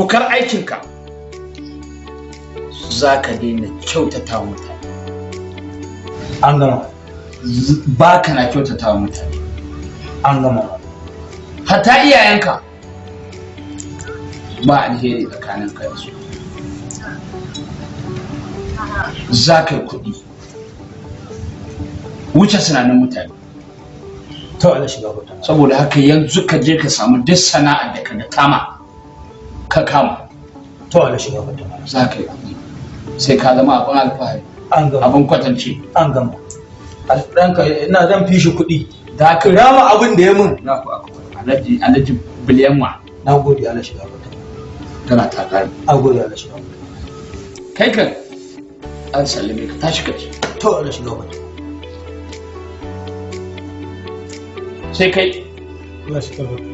Dokar aikinka za ka daina kyautata wa mutane. An gama. Ba ka na kyautata wa mutane. An gama. Hatta iyayenka ba alheri tsakaninka da su. Za ka yi kuɗi wuce tunanin mutane. To Allah shiga huta. Saboda haka yanzu ka je ka samu duk sana'ar da ka ga kama ka kama. To Allah shiga huta. Za ka yi kuɗi sai ka zama abin alfahari. An gama. Abin kwatance. An gama. Ɗanka ina zan fi shi kuɗi. Da ka rama abin da ya mun. Alhaji Alhaji biliyan wa. Na gode Allah shiga huta. Tana ta kare. Na gode Allah shiga huta. Kai kan an sallame ka, tashi ka ci. To Allah shiga huta. Sai kai. Allah shiga huta.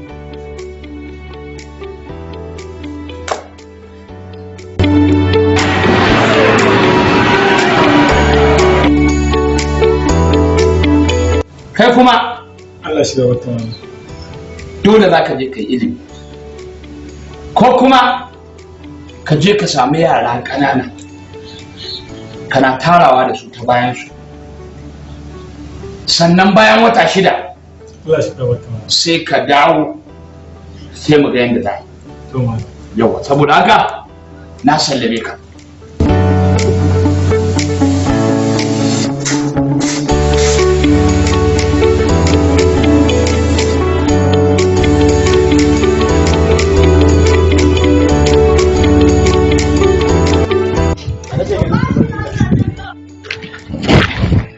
Kai kuma Allah shiga wata. Dole za ka je ka yi ilimi, ko kuma ka je ka sami yara ƙanana kana tarawa da su ta bayan su, sannan bayan wata 6 Allah shiga wata. Sai ka dawo sai mu ga yadda za a yi. Yawa, saboda haka na sallame ka.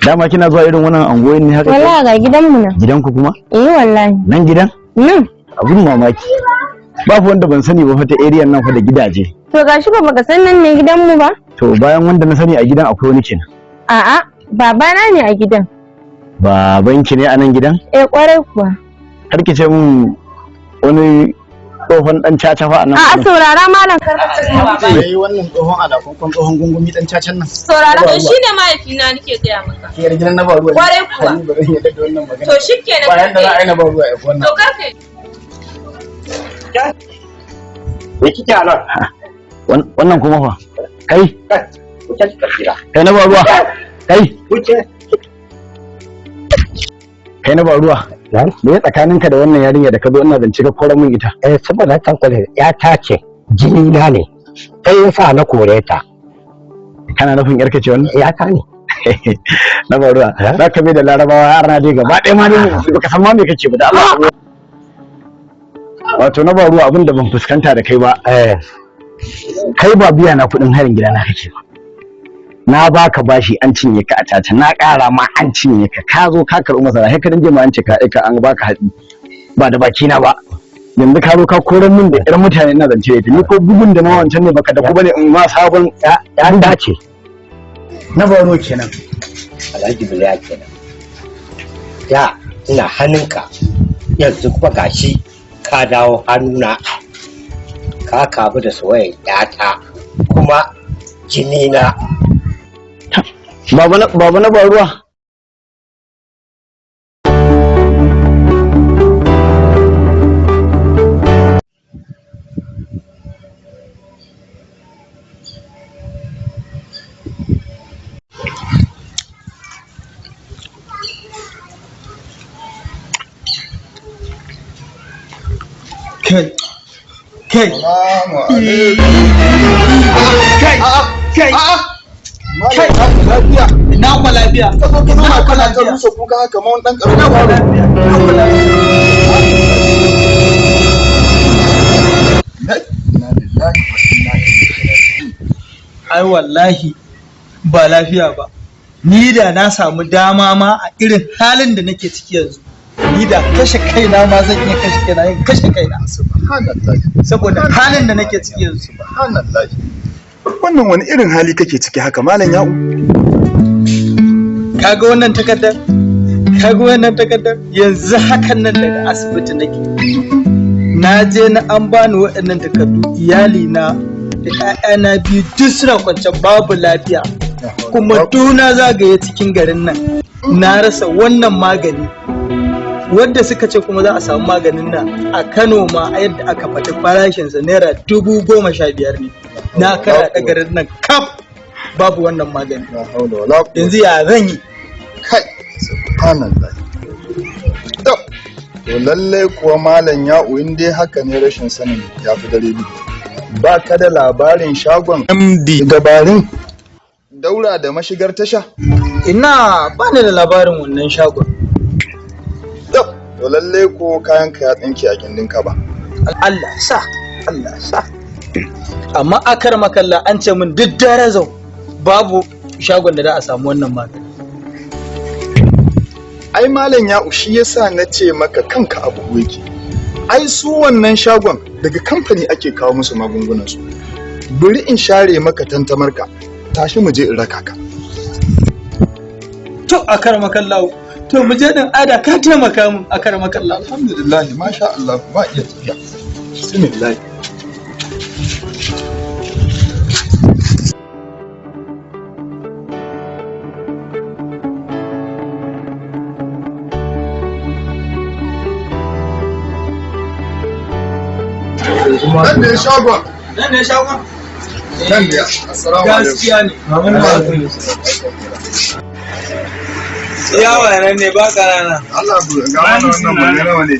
Dama kina zuwa irin wannan angoyin ne haka? Wallahi ga gidanmu nan. Gidanku kuma? Eh wallahi. Nan gidan? Nan. Abun mamaki. Babu wanda ban sani ba fa ta area nan fa da gidaje. To gashi ba baka san nan ne gidanmu ba? To bayan wanda na sani a gidan akwai wani kenan. A'a, babana ne a gidan. Babanki ne a nan gidan? Eh kwarai kuwa. Har ki ce mun wani tsohon dan caca fa a nan. A'a saurara malam karka. Yayi wannan tsohon alakon tsohon gungumi dan cacan nan. Saurara to shine mahaifina nake gaya maka. Ki yar gidan na ba ruwa. Kwarai kuwa. Ni ba zan yarda da wannan magana. To shikenan. Bayan da za a yi na ba ruwa ya wannan. To karka. Me kike a nan? Wannan kuma fa. Kai. Kai na ba ruwa. Kai. Kai na ba ruwa. Me ya tsakaninka da wannan yarinya da ka zo ina zance ka kora min ita? Eh saboda tankwale ya tace jini na ne. Kai yasa na kore ta. Kana nufin yarka ce wannan? Ya ta ne. Na ba ruwa. Za ka mai da larabawa har na dai gaba ɗaya ma ne baka san ma me kake ba da Allah. Wato na ba ruwa abin da ban fuskanta da kai ba. Kai ba biya na kuɗin harin gida na kake ba. Na baka bashi an cinye ka a caca, na ƙara ma an cinye ka, ka zo ka karɓi masara sai ka dinge ma an ce ka aika an baka hatsi ba da baki na ba. Yanzu ka zo ka koran min da ƴar mutane ina zance ita, ni ko bugun da na wancan ne baka da ku bane in ma sabon ya dace. Na baro kenan. Alhaji Biliya kenan. Ya ina hannunka yanzu kuma gashi ka dawo hannuna, ka kamu da soyayyar ƴata kuma jini na. Baba na ba ruwa. Kai. Kai. Salamu alaikum. Kai. Kai. Kai. Lafiya. Ina kwa lafiya. Ka zo ka zauna kana ta rusa kuka haka kamar wani ɗan ƙaramin yaro. Ina kwa lafiya. Inna lillahi wa inna ilaihi raji'un. Ai wallahi ba lafiya ba. Ni da na samu dama ma a irin halin da nake ciki yanzu. Ni da kashe kaina ma zan iya kashe kaina, yin kashe kaina. Subhanallah. Saboda halin da nake ciki yanzu. Subhanallah. Wannan wani irin hali kake ciki haka malam Ya'u? Kaga wannan takardar? Kaga wannan takardar? Yanzu hakan nan daga asibiti nake. Na je na an bani waɗannan takardu, iyali na da ƴaƴana biyu duk suna kwance babu lafiya. Kuma duna zagaye cikin garin nan. Na rasa wannan magani. Wanda suka ce kuma za a samu maganin nan a Kano ma a yadda aka faɗi farashinsa naira 15,000 ne. Na kara garin nan kaf babu wannan magani. Yanzu ya zan yi? Kai, subhanallah. To lallai kuwa malam Ya'u, in dai haka ne rashin sanin ya fi dare duhu. Ba ka da labarin shagon MD Gabarin daura da mashigar tasha? Ina ba ni da labarin wannan shagon. To lallai ko kayan ka ya tsinke a gindin ka ba. Allah sa, Allah sa. Amma akar makalla an ce min duk darazau babu shagon da za a samu wannan magani. Ai malam Ya'u, shi yasa na ce maka kanka abu yake. Ai su wannan shagon daga kamfani ake kawo musu magungunan su. Bari in share maka tantamarka, tashi mu je in raka ka. To akar makalla, to mu je din ada ka taimaka mun akar makalla. Alhamdulillah, masha Allah, ba iya tafiya. Bismillah. Nan ne shagon. Nan ne shagon? Nan ne. Assalamu alaikum. Gaskiya ne. Yawa nan ne ba ƙanana. Allah ga wannan magana ne.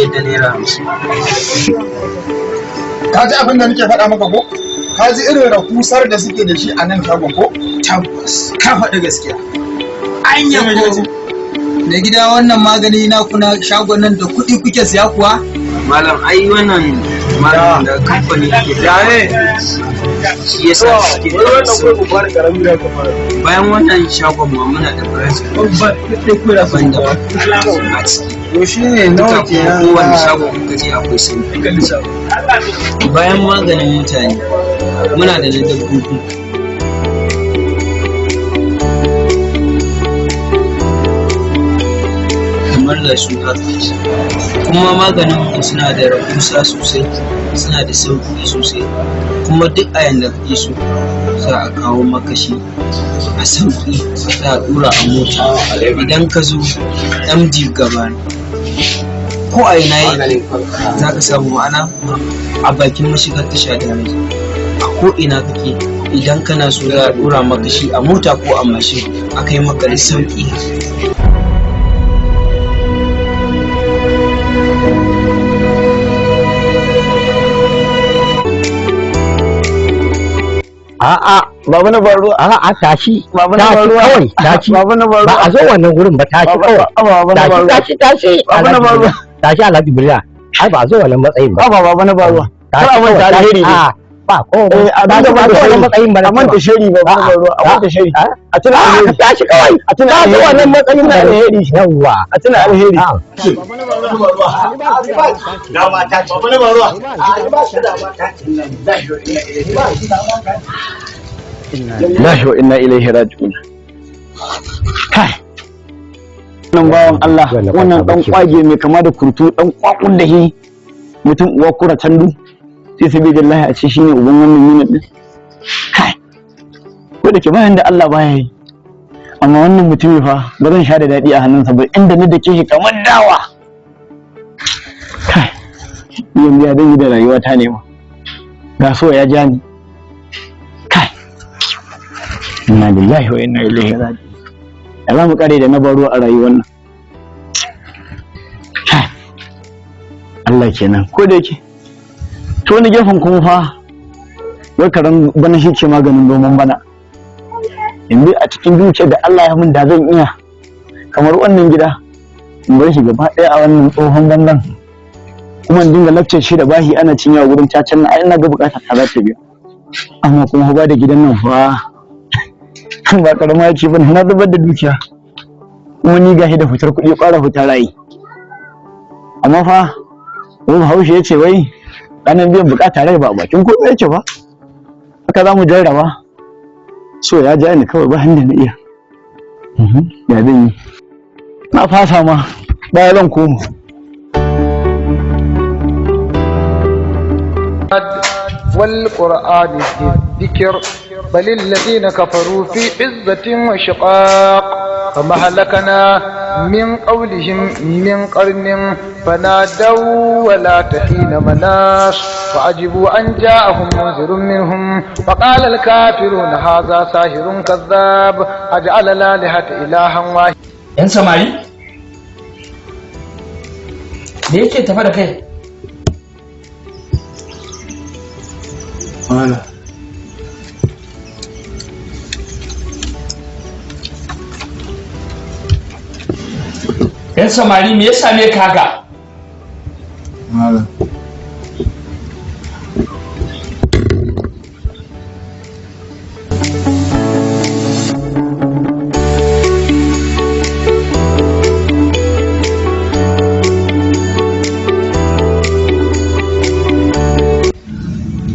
₦4,550. Ka ji abin da nake faɗa maka ko? Ka ji irin rahusar da suke da shi a nan shagon ko? Tabbas, ka faɗi gaskiya. Anya ko da gida wannan magani na kuna shagon nan da kuɗi kuke siya kuwa? Malam, ai wannan malam da kamfani ke da shi yasa suke da sauki. Bayan wannan shagon ma muna da branch daban-daban a ciki. To shi ne nawa kenan? Kowane shago kuka je akwai sauki. Bayan maganin mutane muna da na dabbobi. Kamar da su haka. Kuma maganin mu suna da rahusa sosai, suna da sauki sosai. Kuma duk a yanda kake so za a kawo maka shi a sauki, za a ɗura a mota. Idan ka zo MD Gabani, ko a ina yake za ka samu, ma'ana a bakin mashigar tasha da a ko ina kake idan kana so za a ɗora maka shi a mota ko a mashin a kai maka da sauki. A'a, Baba na baro. A'a, tashi. Baba na Tashi baro. kawai, tashi. Baba na baro. Ba a zo wannan gurin ba, tashi kawai. Baba na Tashi, baro. tashi, tashi. Baba na Alhaji baro. Biliya. Tashi Alhaji Biliya. Ai ba a zo wannan matsayin ba. Baba, baba na baro. Tashi Kar a manta kawai, alheri ne. tashi. A'a, ba ko. Eh, a Tashi dinga ba manta zo wannan shari. matsayin ba na A manta cewa. shari baba na A'a, baro. A manta shari. a'a. A tuna A'a, alheri. tashi kawai. A tuna Ba zo alheri. wannan matsayin ba. Alheri. Yawwa. A tuna alheri. A'a. Lillahi wa inna ilaihi raji'un. Kai. Wannan bawan Allah, Wannan wannan dan kwata kwage mai kama da kurtu, dan kwakun da hi mutum uwa kura tandu. Sai su bi billahi a ce shine uban wannan minute din. Kai. Ko da ke bayan da Allah baya yi. Amma wannan mutumi fa ba zan sha da daɗi a hannunsa ba inda na dake shi kamar dawa. Kai. Yanzu ya zan yi da rayuwa ta nema. Ga so ya ja ni. Kai. Inna lillahi wa inna ilaihi raji'un. Ya za mu kare da na baro a rayuwar nan. Kai. Allah kenan. Ko da yake to wani gefen kuma fa wai karen bana shi ke maganin noman bana. Yanzu a cikin dukiyar da Allah ya mun da zan iya kamar wannan gida in bar shi gaba ɗaya a wannan tsohon bandan kuma in dinga lafce shi da bahi ana cinyawa gurin cacan nan ai ina ga bukata ta za ta biya. Amma kuma ba da gidan nan fa ba karama ce ba, na zubar da dukiya. Kuma ni gashi da fitar kuɗi ƙwara fitar rayi. Amma fa wani Bahaushe ya ce wai ranar biyan bukata rai ba a bakin komai yake ba. Haka za mu jarraba. So ya ja ni kawai ba handa na iya. Ya zan yi? Na fasa ma, baya zan koma. والقرآن ذي الذكر بل الذين كفروا في عزة وشقاق فما هلكنا من قولهم من قرن فنادوا ولا تحين مناص وعجبوا أن جاءهم منذر منهم فقال الكافرون هذا ساحر كذاب أجعل الآلهة إلها واحدا. Yan samari, me yake tafa da kai? Malam. Yan samari, me ya same ka haka? Malam.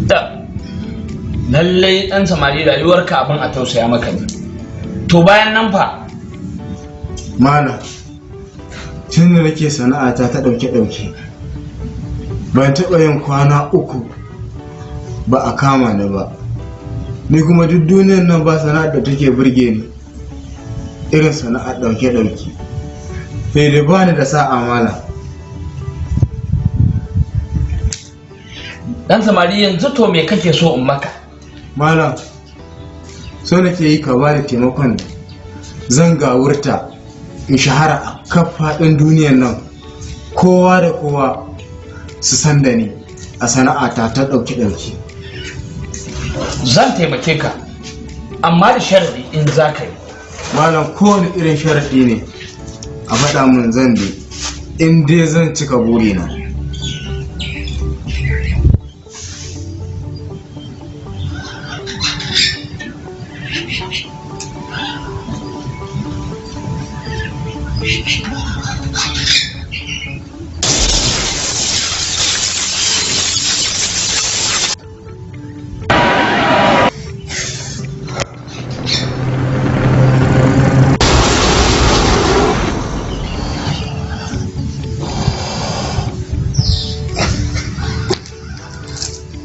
Da lallai ɗan samari, rayuwarka abin a tausaya maka ne. To bayan nan fa? Malam, tun da nake sana'ata ta ɗauke-ɗauke, ban taɓa yin kwana 3 ba a kama ni ba. Ni kuma duk duniyar nan ba sana'ar da take burge ni irin sana'ar ɗauke-ɗauke. Sai dai ba ni da sa'a, malam. Ɗan samari, yanzu to me kake so in maka? Malam, so nake yi ka ba da taimakon zan gawurta in shahara a kaf faɗin duniyar nan, kowa da kowa su san da ni a sana'ata ta ɗauke-ɗauke. Zan taimake ka, amma da sharadi in za ka yi. Malam, kowane irin sharaɗi ne a faɗa mun, zan bi in dai zan cika burina.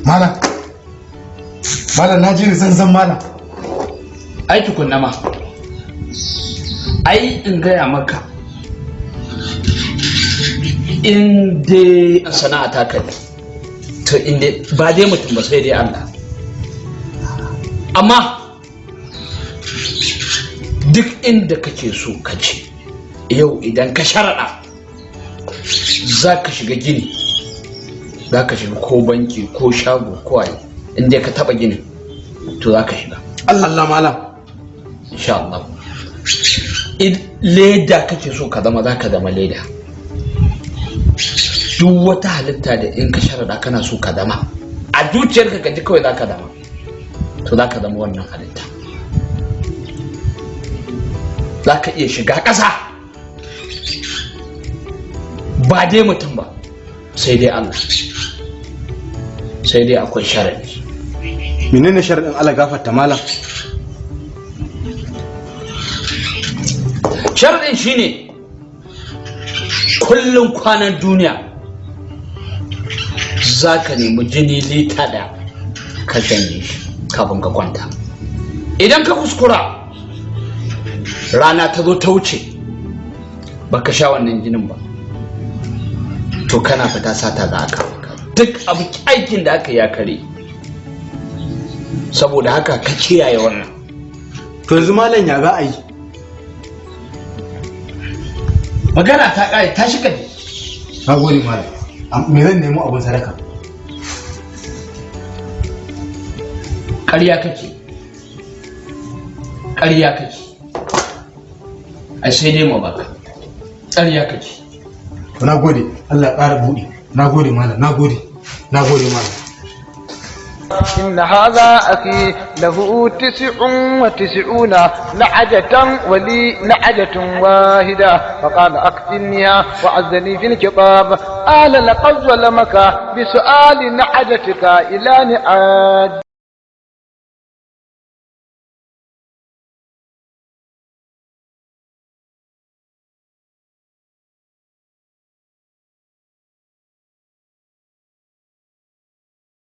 Malam, malam, na ji ni zanzan, malam. Ai tukunna ma, ai in gaya maka, in dai sana'a ta kai to in dai ba dai mutum ba, sai dai Allah. Amma duk inda kake so ka ce yau, idan ka sharaɗa za ka shiga gini, za ka shiga ko banki ko shago ko ayi, in dai ka taɓa gini to za ka shiga. Allah Allah, malam. Insha Allah. In leda kake so ka zama, za ka zama leda. Duk wata halitta da in ka sharaɗa kana so ka zama, a zuciyarka ka ji kawai za ka zama, to za ka zama wannan halitta. Za ka iya shiga ƙasa, ba dai mutum ba, sai dai Allah. Sai dai akwai sharaɗi. Menene sharaɗin, Allah gafarta malam? Sharaɗin shine kullum kwanan duniya za ka nemi jini lita 1 ka shanye shi kafin ka kwanta. Idan ka kuskura rana ta zo ta wuce baka sha wannan jinin ba, to kana fita sata za a kama ka. Duk abu aikin da aka yi ya kare. Saboda haka ka kiyaye wannan. To yanzu malam, ya za a yi? Magana ta ƙare, ta shiga. Na gode, malam. Me zan nemo abun sadaka? Ƙarya kake, ƙarya kake. Ai sai dai mu baka. Ƙarya kake. To na gode, Allah ya ƙara buɗe. Na gode malam, na gode, na gode malam. إن هذا أخي له 99 نعجة ولي نعجة واحدة فقال أكفلنيها وعزني في الخطاب قال لقد ظلمك بسؤال نعجتك إلى نعاج.